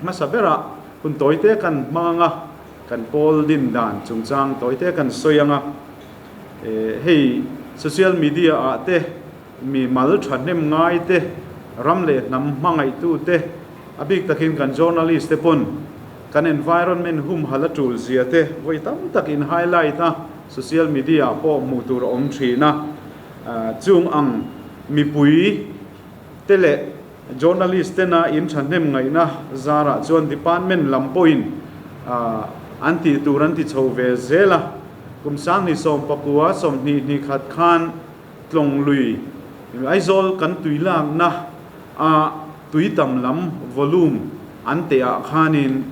Hmasa berah hun tawite kan hmang anga kan pawl din dan chungchang tawite kan sawi anga hei social media ah te mi mal thahnem ngai te ram leh hnam hmangaihtu te a bik takin kan journalist te pawn kan environment humhalh a tul zia te vawi tam tak in highlight a social media ah pawh hmuh tur a awm thin a chung ang mipui te leh Journalist tena in thahnem ngaihna zarah chuan department lam pawhin an tih tur an ti chho ve zel a. Kum 2019 20 hnih khat khan Tlawng lui Aizawl kan tui lakna a tui tam lam volume an teh ah khanin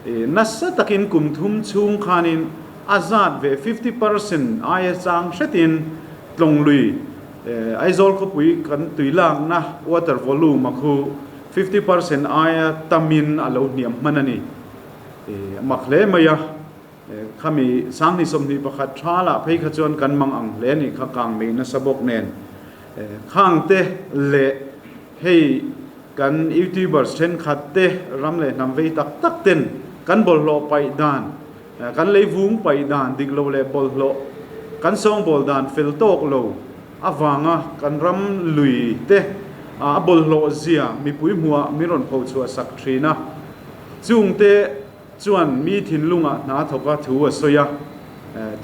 nasa takin kum thum chhung khanin a zat ve 50% aia chang hretin Tlawng lui Aizawl khawpui kan tui lakna water volume a khu 50% aia tamin a lo hniam hman a ni. Mak hle mai a, khami 2021 tha lah phei kha chuan kan mang ang hle a nih kha kang mei nasa bawk nen. Khangte leh hei kan youtubers thenkhat te ram leh hnam vei tak tak ten kan bawlhhlawh paih dan Kan leivung paih dan dik lo leh bawlhhlawh kan sawngbawl dan fel tawk lo avanga kan ram lui te a bawlhhlawh zia mipui hmuhah min rawn phochhuah sak thin a. Chungte chuan mi thinlungah hna thawka thu a sawi a.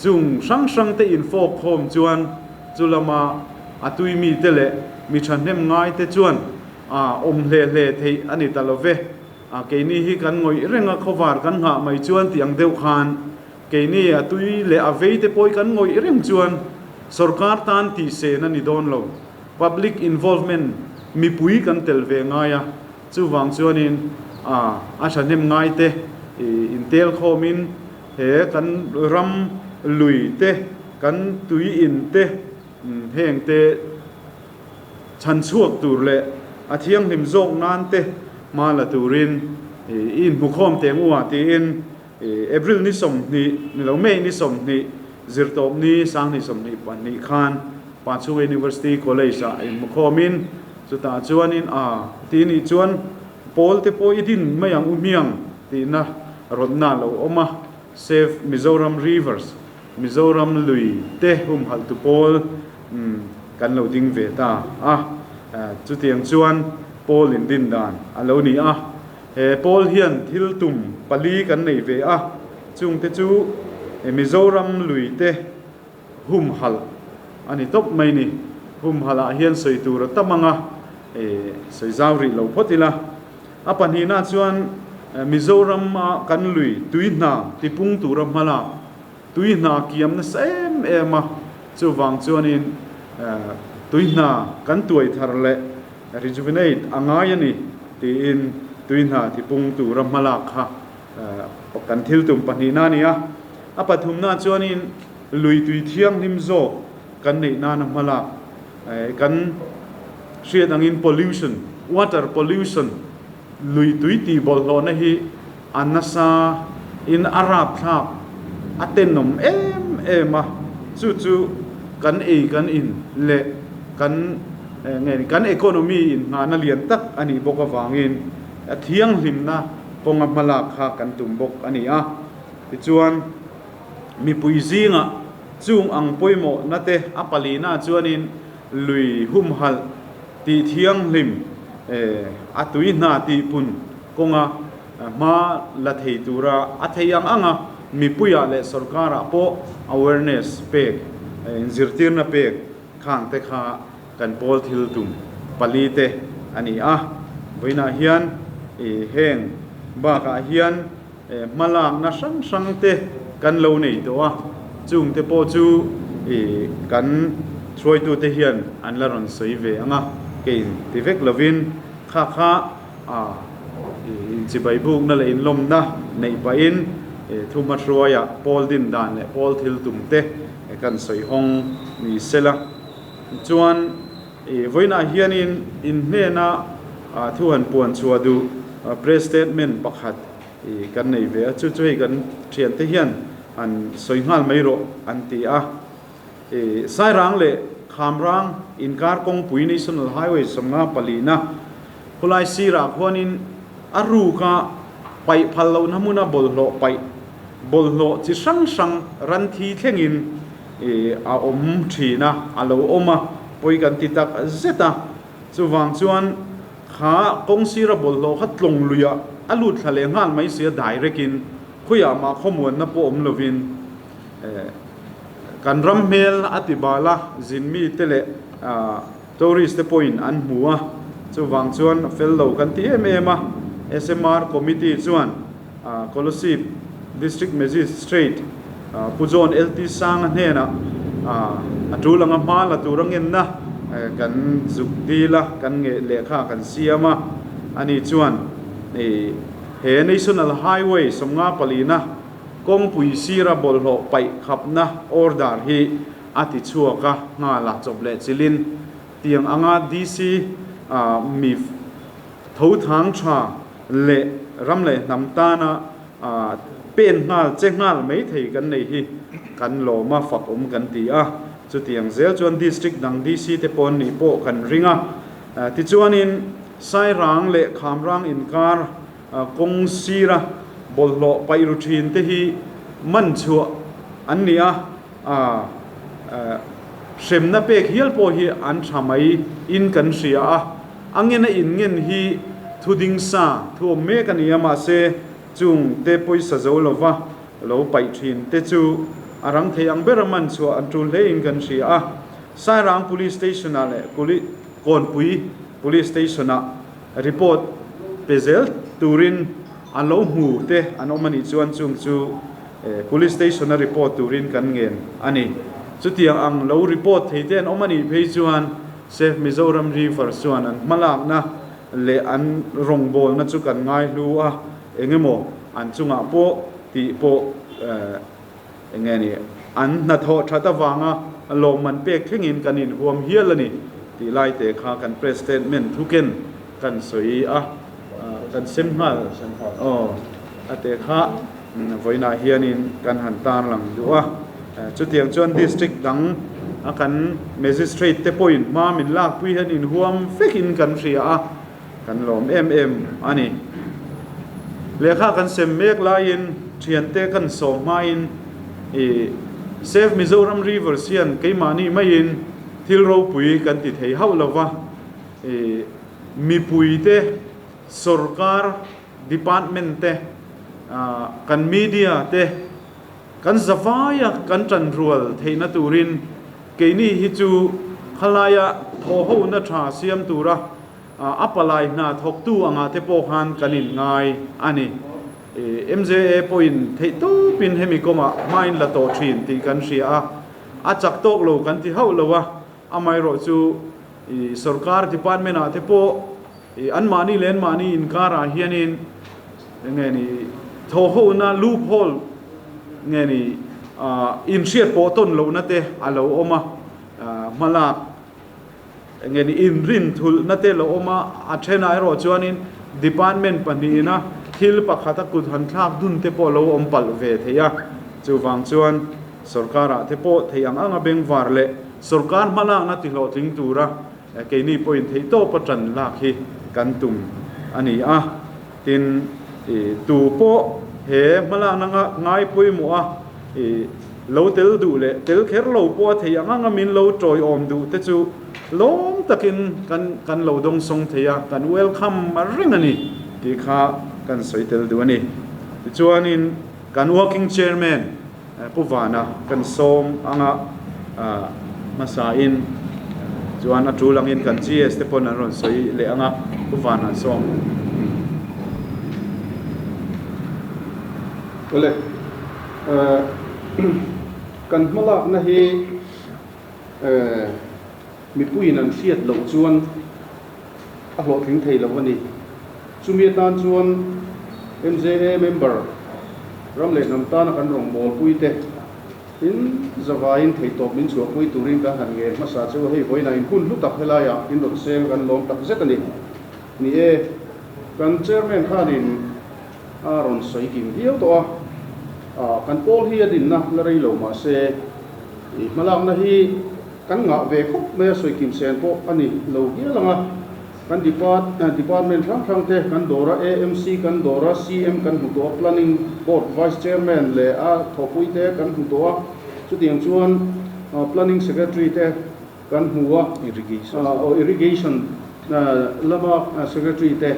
Chung hrang hrang te infawk khawm chuan chu lama a tui mite leh mi thahnem ngaite chuan a awm hle hle theih a ni ta lo ve. A keini hi kan ngawih reng a, khawvar kan nghah mai chuan tih ang deuh khan keini a tui leh a vei te pawh hi kan ngawih reng chuan sorkar tan tih sen a ni dawn lo. Public involvement mipui kan tel ve ngai a, chuvang chuanin a a thahnem ngai te intel khawmin he kan ram lui te, kan tui in te heng te, Chhan chhuak tur leh a thianghlim zawk nan te hma la turin i inhmukhawm teh ngu ah tiin April ni 20 ni lo May ni 20 zirtawp ni 2022 khan Pachhunga University College ah inhmukhawmin chutah chuanin a ti nih chuan pawl te pawh i din mai ang u hmiang tihna rawtna a lo awm a, Save Mizoram Rivers Mizoram lui te humhalh tu pawl kan lo ding ve ta a, chutiang chuan pawl in din dan a lo ni a. He pawl hian thil tum pali kan nei ve a, chungte chu Mizoram lui te humhalh a ni tawp mai ni. Humhalh ah hian sawi tur a tam ang a, sawi zau rih lo phawt ila. A pahnihna chuan Mizoram a kan lui tui hna tipung tura hmalak Tui hna kiam nasa em em a, chuvang chuanin tui hna kan tuai thar leh rejuvenate a ngai a ni tiin tui hna tipung tura hmalak kha kan thil tum pahnihna a ni a. A pathumna chuanin lui tui thianghlim zawk kan neih nana hmalak kan hriat angin pollution, water pollution, Lui tui tih bawlhhlawhna hi a nasa in a rapthlak a tenawm em em a, chu chu kan ei kan in leh kan nge kan economy in nghahna lian tak a nih bawk avangin a thianghlimna kawnga hmalak kha kan tum bawk a ni a. Tichuan mipui zingah chung ang pawimawhna te a palina chuanin lui humhalh tih thianghlim a tui hna tih pun kawnga hma la thei tura a thei ang anga mipuiah leh sorkarah pawh awareness pek, inzirtirna pek khang te kha kan pawl thil tum pali te a ni a. Vawiinah hian heng bakah hian hmalakna hrang hrang te kan lo nei tawh a, chung te pawh chu kan hruaitute hian an la rawn sawi ve ang a, kei ti vek lovin kha kha inchibai bukna leh inlawmna neih pahin thuma hruaia pawl din dan leh pawl thil tum te kan sawi hawng ni sela. Chuan vawiinah hianin inhnena thu han puan chhuah duh press statement pakhat kan nei ve a, chu chu hei kan thiante hian han sawi nghal mai rawh an ti a. Sairang leh Khamrang inkar kawngpui National Highway 54 na khulai sirah khuanin A ruka paih phal lohna hmuna bawlhhlawh paih bawlhhlawh chi hrang hrang ran thi thlengin a awm thin a, a lo awm a, pawi kan ti tak zet a. Chuvang chuan kha kawng sira bawlhhlawh kha tlawng luiah a lut thla leh nghal mai sia direct in khawiah mah khawmuanna pawh awm lovin kan ram hmel a ti bal a, zin mite leh tourist te pawhin an hmu a, chuvang chuan fel lo kan ti em em a, SMR committee chuan Kolasib District Magistrate Pu John LT Sanga hnenah a tul anga hma la tur a ngenna kan zuk dil a, kan ngeh lehkha kan siam a, ani chuan he National Highway 54na kawngpui sira bawlhhlawh paih khapna order hi a ti chhuak a, nghal a chawp leh chilin tiang anga DC mi tho thang tha leh ram leh hnam tana pen nghal che nghal mai thei kan nei hi kan lawm a, fak awm kan ti a. Chutiang zel chuan District dang DC te pawn nih pawh kan ring a. Tichuanin Sairang leh Khamrang inkar kawng sira bawlhhlawh paih ru thin te hi man chhuah an ni a, hremna pek hial pawh hi an tha mai in kan hria a. A ngena in ngen hi thu ding sa thu awm mek a ni a, mahse chung te pawisa zo lova lo paih thin te chu a rang thei ang bera man chhuah an tul hle in kan hria a. Sairang Police Station ah leh Kawnpui Police Station ah report pe zel turin an lo hmu te an awm a nih chuan chung chu Police Station a report turin kan ngen a ni. Chutiang ang lo report thei te an awm a nih phei chuan Save Mizoram River chuan an hmalakna leh an rawngbawlna chu kan ngaihlu a, eng emaw an chungah pawh tih pawh eng nge ni, an hnathawh that avanga lawmman pek thlengin kan inhuam hial a ni tih lai te kha kan press statement thuken kan sawi a, kan sem nghal aw a te kha vawiinah hianin kan han tarlang duh a. Chutiang chuan district dang a kan magistrate te pawhin hma min lakpui hian inhuam vekin kan hria a, kan lawm em em a ni. Lehkha kan sem mek laiin thiante kan sawm hmain i Save Mizoram Rivers hian keimahni maiin thil ropui kan ti thei hauh lova, i mipuite sorkar department te, kan media te, Kan zavaia kan ṭanrual theihna turin keini hi chu khalaia thawhhona ṭha siam tura a palai hna thawktu angah te pawh khan kan inngai a ni. MJA pawhin theihtawpin hemi kawngah hmain la tawh ṭhin tih kan hria a, a chak tawk lo kan ti hauh lo a, amaherawh chu sorkar department ah te pawh anmahni leh anmahni inkarah hianin nge ni thawhhona loophole nge ni inhriat pawh tawn lohna te a lo awm a, hmalak nge ni inrin thulhna te lo awm a, a thenah erawh chuanin department pahnihina thil pakhata kut han thlak dun te pawh a lo awm palh ve thei a, chuvang chuan sorkarah te pawh theih ang anga bengvar leh sorkar hmalakna tihlawhtling tura Keini pawhin theihtawpa ṭan lak hi kan tum a ni a, tin, tu pawh he hmalakna ngai pawimawh a lo tel duh leh tel kher lo pawh a thei ang anga min lo tawiawm duh te chu lawm takin kan lo dawngsawng thei a, kan welcome reng a ni tih kha kan sawi tel duh a ni. Tichuanin kan working chairman Pu Vana kan sawm anga hmasain chuan a tul angin kan GS te pawn an rawn sawi leh anga Pu Vana an sawm. Awle, kan hmalakna hi mipuiin an hriat loh chuan a hlawhtling thei lo a ni. Chumi atan chuan MJA member ram leh hnam tana kan rawngbawlpui te in zavaiin theihtawp min chhuahpui turin kan han ngen hmasa chu hei vawiinah in hun hlu tak helaiah in rawn seng kan lawm tak zet a ni. Ni e, kan chairman khanin a rawn sawi kim viau tawh a, kan pawl hi a dinna la rei lo mahse i hmalakna hi kan ngah ve khawp mai a, sawi kim sen pawh a ni lo hial ang a. Kan department hrang hrang te kan dawr a, AMC kan dawr a, CM kan hmu tawh a, Planning Board Vice Chairman leh a thawhpui te kan hmu tawh a, chutiang chuan Planning Secretary te kan hmu a, Irrigation lama Secretary te,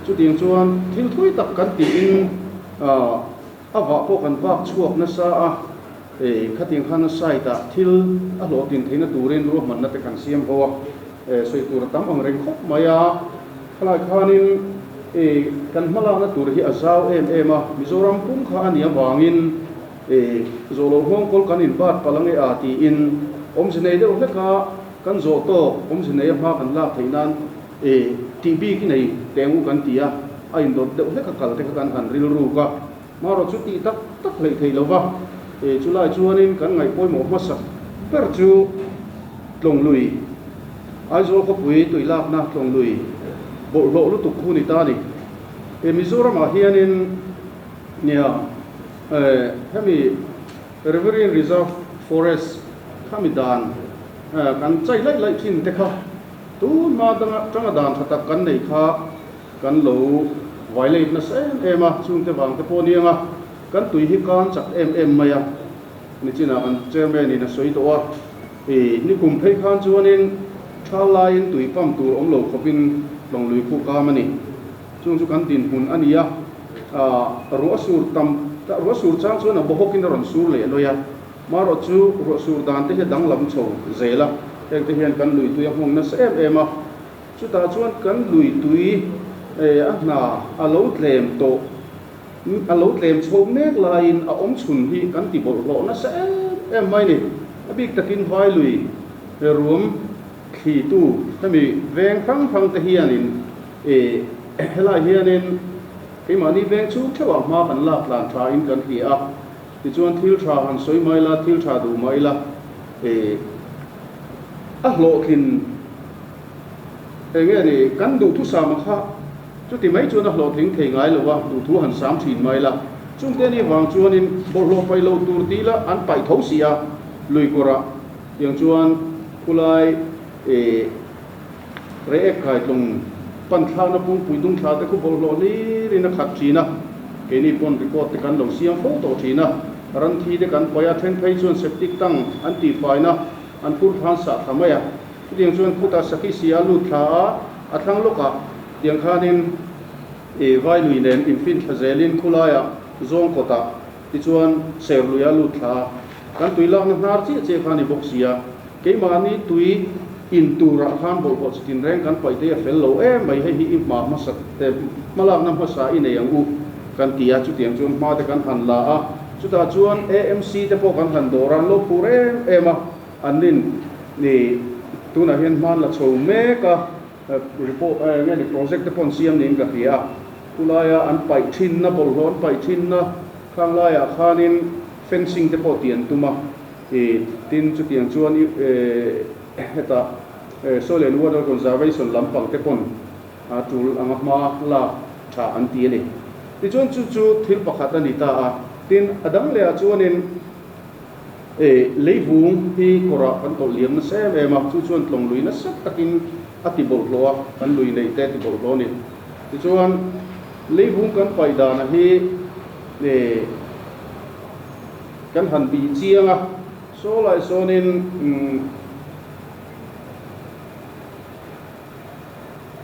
chutiang chuan thil thui tak kan tiin a vah pawh kan vak chhuak nasa a, khatiang khan a site ah thil a hlawhtlin theihna turin ruahmanna te kan siam ho a. Sawi tur a tam ang reng khawp mai a, khalai khanin kan hmalakna tur hi a zau em em a, Mizoram pum kha a nih avangin zawh loh nghawngkawl kan inbat palh ange a tiin awmze nei deuh hlek a, kan zawh tawk awmze nei a hma kan lak theih nan tih bik i nei teng u kan ti a, a indawt deuh hlek a kal te kha kan han rilruk a, hmarawh chu tih tak tak hleih theih lo va, chulai chuanin kan ngaih pawimawh hmasak ber chu Tlawng lui, Aizawl khawpui tui lakna Tlawng lui bawlhhlawh lutuk khu ni ta a ni. He Mizoramah hianin nia hemi Riverine Reserve Forest khami dan kan chai laih laih thin te kha tun hma tanga dan tha tak kan nei kha kan lo violate nasa em em a, chungte vang te pawh aniang a, kan tui hi kan chak em em mai a. Nichinah kan chairman in a sawi tawh a, i nikum phei khan chuanin thal laiin tui pump tur awm lo khawpin tlawng lui khu kam a ni. Chung chu kan dinhmun a ni a, ruah sur tam ruah sur chang chuan a bawhawkin a rawn sur leh lawi a, marawh chu ruah sur dan te hi a danglam chho zel a, heng te hian kan lui tui a nghawng nasa em em a, chutah chuan kan lui tui a hna a lo tlem tawh. A lo tlem chho mek laiin a awm chhun hi kan ti bawlhhlawh nasa em em mai ni. A bik takin Vailui ruam thlitu hemi veng hrang hrang te hianin ih helai hianin keimahni veng chhung theuhah hma kan lak tlan tha in kan hria a. Tichuan thil tha han sawi mai la, thil tha duh mai la ih a hlawhtlin eng nge ni kan duhthusam kha. Chuti mai chuan a hlawhtling thei ngai lo a, duhthu han sam thin mai la. Chungte ni vang chuanin bawlhhlawh paih lo tur tih lah an paih tho si a, lui kawrah tiang chuan khulai eh Reiek Khaitlung pan thlakna pungpui dung thla te khu bawlhhlawh hlirin a khat thin a, keini pawn record te kan lo siam fo tawh thin a, ran thi te kan paih a, then phei chuan septic tank an tihfaina an phur thlan sah thla mai a. Chutiang chuan khutah Sakhi sia lut thla a, a thlang lawkah tiang khanin i vai lui nen infin thla zelin khulaiah zawng kawtah tichuan ser luia lut thla a, kan tui lakna hnar chiah chiah kha a ni bawk si a, keimahni tui in turah khan bawlhhlawh chitin reng kan paih te a fel lo em mai, hei hi i hma hmasa te hmalakna hmasa i nei ang u kan ti a, chutiang chuan hma te kan han la a, chutah chuan AMC te pawh kan han dawr a, an lo phur em em a. An rin ni tunah hian hman la chho mek a, report nge ni project te pawh an siam niin ka hria a, khulaia an paih thinna bawlhhlawh an paih thinna khang laiah khanin fencing te pawh tih an tum a, ih tin chutiang chuan hetah soil and water conservation lampang te pawn a tul anga hma lak tha an ti a ni. Tichuan chu chu thil pakhat a ni ta a, tin a dang lehah chuanin. E, leivung hi kawrah kan tawlh liam nasa em em a, chu chuan tlawng lui nasa takin a ti bawlhhlawh a, kan lui neih te a ti bawlhhlawh a ni. Tichuan, leivung kan paih dana hi e, kan han bih chiang a, saw lai sawnin umm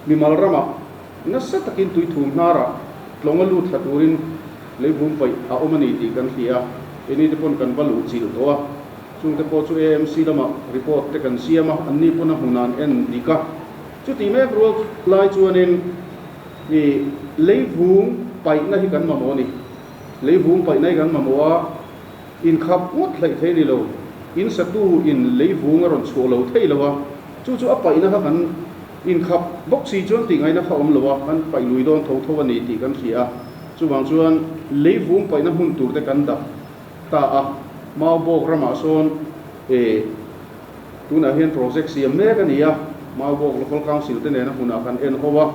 mimal ramah nasa takin tuithum hnarah tlawng a lut thla turin leivung paih a awm a ni tih kan hria a, keini te pawn kan va luh chilh tawh a, chungte pawh chu AMC lamah report te kan siam a, anni pawn a hmun an en dik a, chutih mek rual lai chuanin ih leivung paihna hi kan mamawh a ni, leivung paihna hi kan mamawh a, inkhap ngawt hleih thei a ni lo, in satu in leivung a rawn chhuah lo thei lo a, chu chu a paihna kha kan inkhap bawk si chuan tih ngaihna kha awm lo a, kan paih lui dawn tho tho a ni tih kan hria a, chuvang chuan leivung paihna hmun tur te kan dap ta a, Maubawk ramah sawn eh tunah hian project siam mek a ni a, Maubawk Local Council te nena hmunah kan en ho a,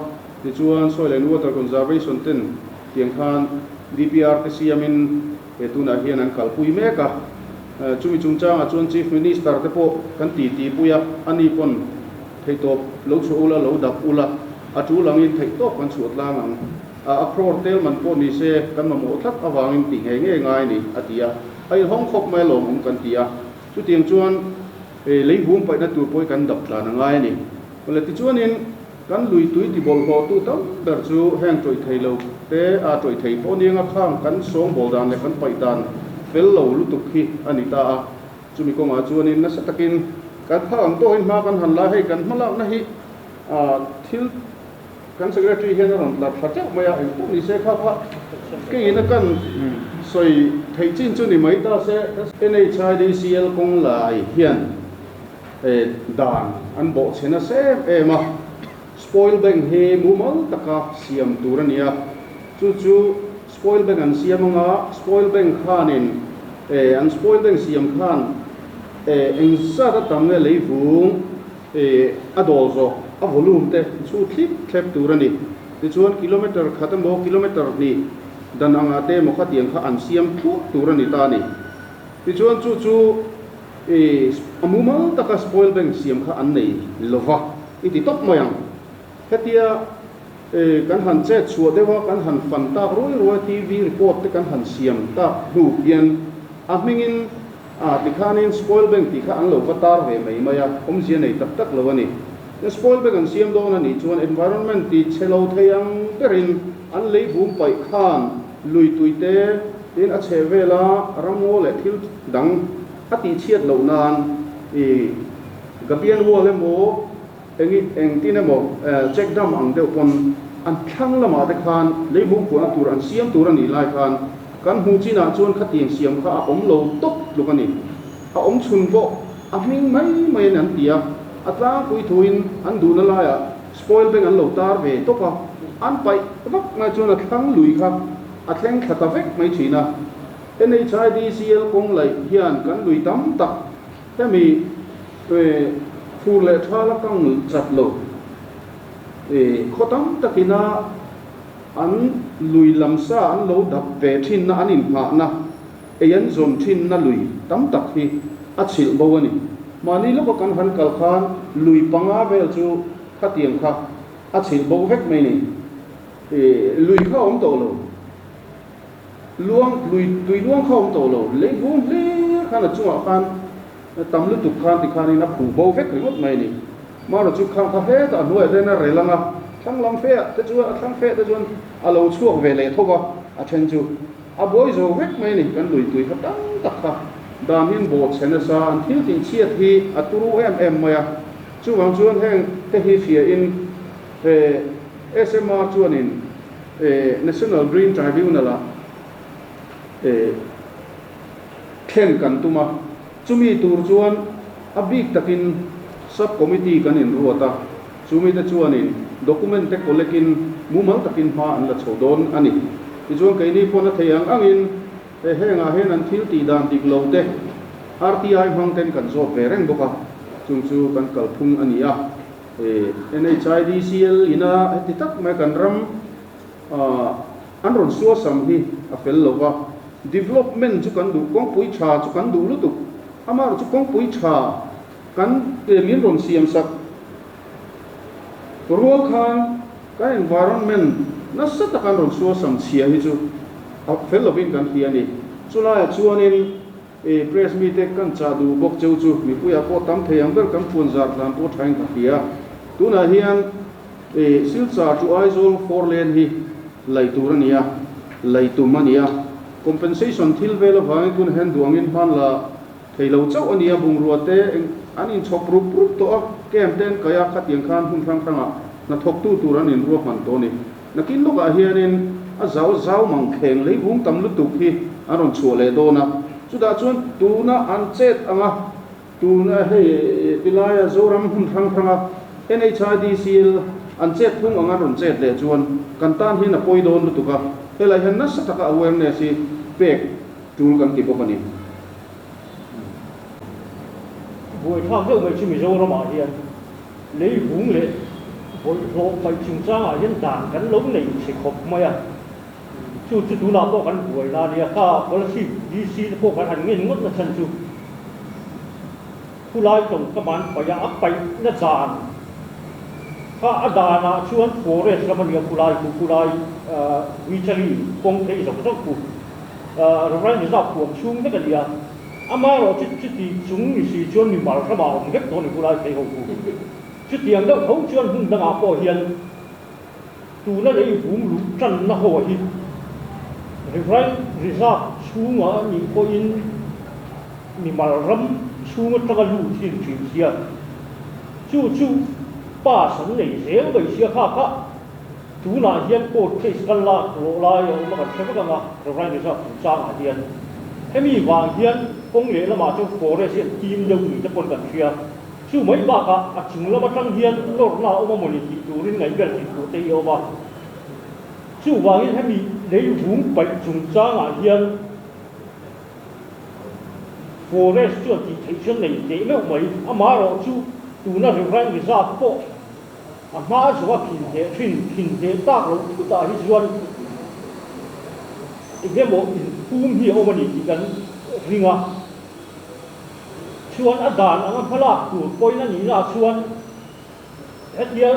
tichuan Soil and Water Conservation ten tiang khan DPR te siamin He tunah hian an kalpui mek a, chumi chungchangah chuan Chief Minister te pawh kan titi pui a, ani pawn theihtawp lo chhuah ula, lo dap ula. A tul angin theihtawp kan chhuah tlang ang. A crore tel man pawh ni se kan mamawh tlat avangin ti ngei ngei ngai a ni, a ti a. A inhawng khawp mai alawm awm kan ti a. Chutiang chuan lei vung paihna tur pawh hi kan dap tlan a ngai a ni. Awle tichuanin kan lui tui ti bawlhhlawhtu tam ber chu heng tawih thei lo te a tawih thei pawh anianga khang kan sawngbawl dan leh kan paih dan fel lo lutuk hi a ni ta a. Chumi kawngah chuanin nasa takin kan phak ang tawhin hma kan han la hei kan hmalakna hi thil kan secretary hian a rawn tlar thla teuh mai a, engpawh ni se kha kha keiin a kan sawi theih chin chu ni mai ta se. NHIDCL kawng lai hian dan an bawhchhe nasa em em a, spoil bank hi mumal taka siam tur a ni a, chu chu spoil bank an siam anga spoil bank khanin an spoil bank siam khan engzat a tam nge leivung A dawl zawh a volume te chu thlip thlep tur a ni. Tichuan kilometre khat emaw kilometre hnih dan angah te emaw khatiang kha an siam thluah tur a ni ta a ni. Tichuan chu chu a mumal taka spoil bank siam kha an nei lova i ti tawp mai ang. Hetia kan han chet chhuah deuh a, kan han fan tak ruai ruai TV report te kan han siam tak hnu hian a hmingin A, tikhanin spoil bank tih kha an lo va tar ve mai mai a, awmzia nei tak tak lo a ni. Tin, spoil bank an siam dawn a nih chuan environment ti chhe lo thei ang berin an lei vum paih khan lui tui te, tin a chheh vela ramngaw leh thil dang a tih chhiat loh nan i Gabian wall emaw eng engtin emaw check dam ang deuh pawn an thlang lamah te khan lei vum puahna tur an siam tur a nih lai khan Kan hmuh chinah chuan khatiang siam kha a awm lo tawp tluk a ni. A awm chhun pawh a hming mai maiin an ti a, a tlangpui thuin an duhna laiah spoil bank an lo tar ve tawp a, an paih vak mai chuan a thlang lui kha a thleng thla ta vek mai thin a. NHIDCL kawng laih hian kan lui tam tak hemi fur leh tha la kang chat lo khaw tam takina An lui lam sa an lo dap ve thinna an inhngahna, ei an zawn thinna lui tam tak hi a chhilh bo a ni. Mahni lawka kan han kal khan lui panga vel chu khatiang kha a chhilh bo vek mai ni. Lui kha a awm tawh lo. Luang, lui, tui luang kha a awm tawh lo. Lei vung hlir khan a chungah khan tam lutuk khan tikhanin a phuh bo vek ringawt mai ni. Mara chu khang kha hetah a hnuaiah te hian a rel ang a, thlang lam fe ah te chuan a thlang fe te chuan a lo chhuak ve leh tho va, a then chu a buai zo vek mai a ni. Kan lui tui kha tam tak kha dan hian bawh chhe nasa, an thil tih chhiat hi a turu em em mai a. Chuvang chuan heng te hi hria in he SMR chuanin National Green Tribunal ah thlen kan tum a. Chumi tur chuan a bik takin Sub Committee kan inruat a, chumite chuanin document te collect in mumal takin hma an la chho dawn a ni. Tichuan keini pawn a thei ang angin he hengah hian an thil tih dan dik lo te RTI hmang ten kan zawt ve reng bawk a, chung chu kan kalphung a ni a. NHIDCL ina heti tak mai kan ram An rawn suasam hi a fel lo va, development chu kan duh, kawngpui tha chu kan duh lutuk, amaherawh chu kawngpui tha kan min rawn siam sak rual khan kan environment nasa taka an rawn suasam chhia hi chu a fel lovin kan hria a ni. Chulaiah chuanin press mite kan chah duh bawk cheu chu mipuiah pawh tam thei ang ber kan phuanzar tlan pawh thain ka hria. Tunah hian. Silchar chu Aizawl four lane hi lei tur a ni a, lei tum a ni a. Compensation thil vel avangin tuna hian duangin hman la thei lo chauh a ni a, bungrua te an inchhawp rup rup tawh a, camp te an kaih a, khatiang khan hmun hrang hrangah hnathawktu tur an inruahman tawh a ni. Nakin lawkah hianin a zau zau mangkheng lei vung tam lutuk hi an rawn chhuah leh dawn a, chutah chuan tuna an chet anga Tuna hei tilaia Zoram hmun hrang hranga NHIDCL an chet phung anga rawn chet leh chuan kan tan hian a pawi dawn lutuk a, helai hian nasa taka awareness hi pek tul kan ti bawk a ni. Buaithlak deuh mai chu Mizoramah hian leivung leh bawlhhlawh paih chungchangah hian dan kan lo nei chhe khawp mai a. Chu chu tunah pawh kan buai la nia, kha policy DC te pawh kan han ngen ngawt na chhan chu khulai tawng ka man paih a, a paih na dan Kha a danah chuan forest lam a nia khulai khu khulai Guichari kawng phei zawk zawk khu Riverine Reserve huam chhung vek a nia. Amaherawh chu chuti chung ni si chuan mimal ramah a awm vek tawh a ni khulai phei ho khu. Chutiang deuh tho chuan hmun dangah pawh hian tuna lei vum luh tanna ho hi Riverine Reserve chhungah a nih pawhin mimal ram chhung atanga lut hi an thin sia. Chu chu pass an nei zel mai sia kha kha tunah hian court case kal lak lawh lai a awm a kan hre vek ang a, Riverine Reserve chungchangah hian hemi vang hian kawng lehlamah chuan forest hi an tim deuh ni te pawn kan hria. Chu mai bakah a chung lam atang hian nawrna a awm a mawni tih turin ngaihbel tih tur te hi a awm a. Chuvangin hemi leivung paih chungchangah hian Forest chuan tih theih chuan nei teh meuh mai. Amaherawh chu tuna Riverine Reserve pawh a hma zawha khin hneh thin, khin hneh tak loh thutah hi chuan engemaw inphum hi a awm a ni tih kan ring a. Chuan a dan anga hmalak tur pawhin a nihna chuan hetia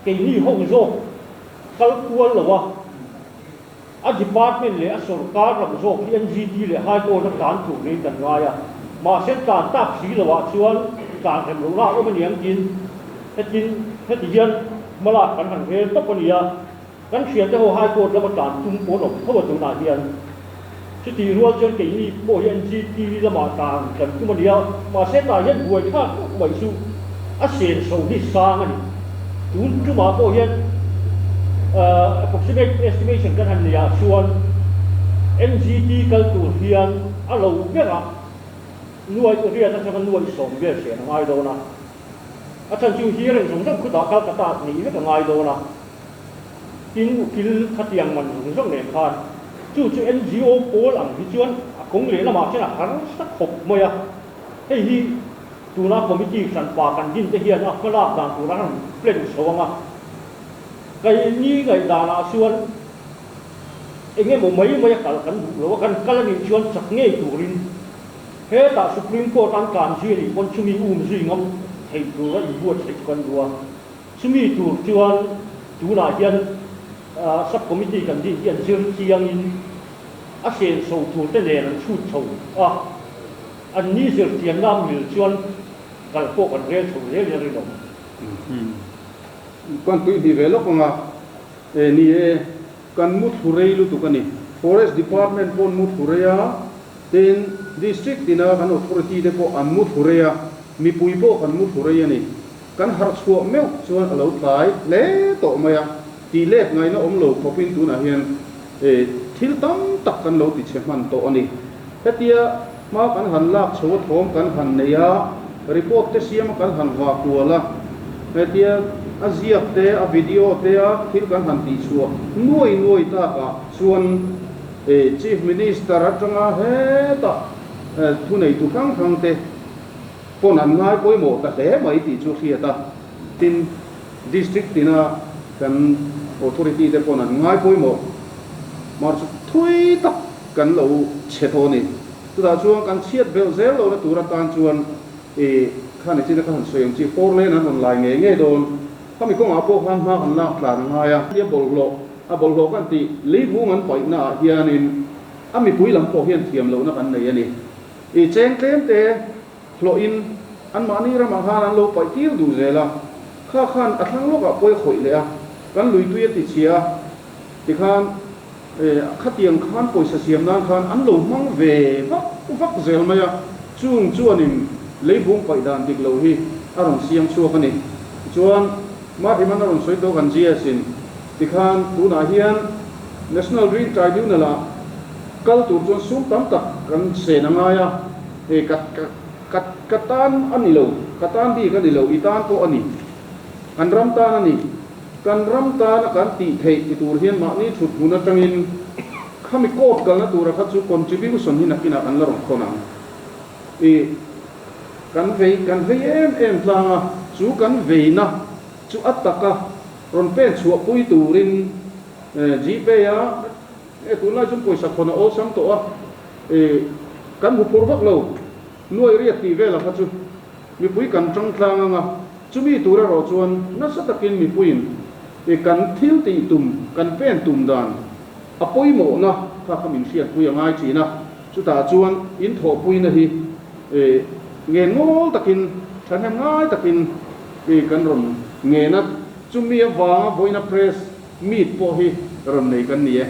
keini ho zawk kal kual lo a, a department leh a sorkar lam zawk hi NGT leh High Court a tlan tur niin kan ngai a, mahse tlan tak si lo ah chuan tlan rem lohna a awm a niang tiin hetin heti hian hmalak kan han rel tawp a nia. Kan hriate ho High Court lama tlan tum pawn awm tho a tunah hian chutih rual chuan keini pawh hi NGT lamah tlan kan tum a nia, mahse tah hian buai thlak deuh mai chu a senso hi sang a ni. Tun tumah pawh hian approximate estimation kan han neih ah chuan NGT kal tur hian a lo berah nuaih riat atanga nuaih sawm vel hriat a ngai dawn a, a chhan chu hearing zawng zawng khutah Calcutta neih vek a ngai dawn a. Tin, ukil khatiang man zawng zawng nen khan chu chu NGO pawl ang hi chuan a kawng leh lamah chuan a harsa khawp mai a. Hei hi tuna committee hranpa kan din te hian a hmalak dan tur a rawn plan chho ang a. Keini ngaihdanah chuan eng emaw mai mai a kal kan duh lo a, kan kal a nih chuan chak ngei turin hetah Supreme Court an tlan zui a nih pawn chumi um zui ngam thei tura inbuatsaih chu kan duh a. Chumi tur chuan tunah hian Sub Committee kan din hi an zir chiangin a senso tur te nen an chhut chho a, an ni zir chianna mil chuan kal pawh kan rel chho zel in a rinawm. Kan tui hnih ve lawk ang a, e ni e, kan mu thlu rei lutuk a ni. Forest Department pawh an mu thlu rei a, tin District tina kan Authority te pawh an mu thlu rei a, mipui pawh kan mu thlu rei a ni. Kan harh chhuah meuh chuan a lo tlai hle tawh mai a, tih let ngaihna awm lo khawpin tunah hian thil tam tak kan lo ti chhe hman tawh a ni. Hetia hma kan han lak chho a thawm kan han nei a, report te siama kan han vah kual a, hetia a ziak te a video te a thil kan han tih chhuah nuai nuai takah chuan Chief Minister atanga hetah thuneitu hrang hrang te Phone an ngai pawimawh ta hle mai tih chu hriat a, tin District tina kan authority te paw'n an ngai pawimawh mar chu thui tak kan lo chhe tawh a ni. Chutah chuan kan chhiat belh zel lohna tur atan chuan i kha ni china ka han sawi ang chi four lane an rawn lai ngei ngei dawn. Khami kawngah pawh khan hma kan lak tlan a ngai a. Tia bawlhhlawh a bawlhhlawh kan tih leivung an paihna ah hianin a mipui lam pawh hian thiam lohna kan nei a ni. I cheng tlem te hlawhin anmahni ramah khan an lo paih tir duh zel a, kha khan a thlang lawkah pawi a khawih leh a, kan lui tui a ti chhia a, tikhan khatiang khan pawisa siam nan khan an lo hmang ve vak vak zel mai a, chung chuanin leivung paih dan dik lo hi a rawn siam chhuak a ni. Tichuan Mahriman a rawn sawi tawh kan GS in tikhan tunah hian National Green Tribunal ah Kal tur chuan sum tam tak kan sen a ngai a, hei ka ka ka tan a ni lo, ka tan bik a ni lo, i tan pawh a ni. Kan ram tan a ni. Kan ram tana kan tih theih ti tur hian mahni thut hmun atangin khami court kalna tura kha chu contribution hi nakinah kan la rawn khawn ang. I kan vei kan vei em em tlang a, chu kan veina chu a taka rawn pen chhuahpui turin Gpay a E tunlai chuan pawisa khawn a awlsam tawh a, e kan hmu phur vak lo, nuai riat tih velah kha chu mipui kan tang tlang ang a, Chumi tur erawh chuan nasa takin mipuiin i kan thil tih tum, kan pen tum dan a pawimawhna kha kha min hriatpui a ngai thin a. Chutah chuan in thawhpuina hi ngen ngawl takin, thahnem ngai takin kan rawn ngen a. Chumi avanga vawiina press meet pawh hi rawn nei kan ni e.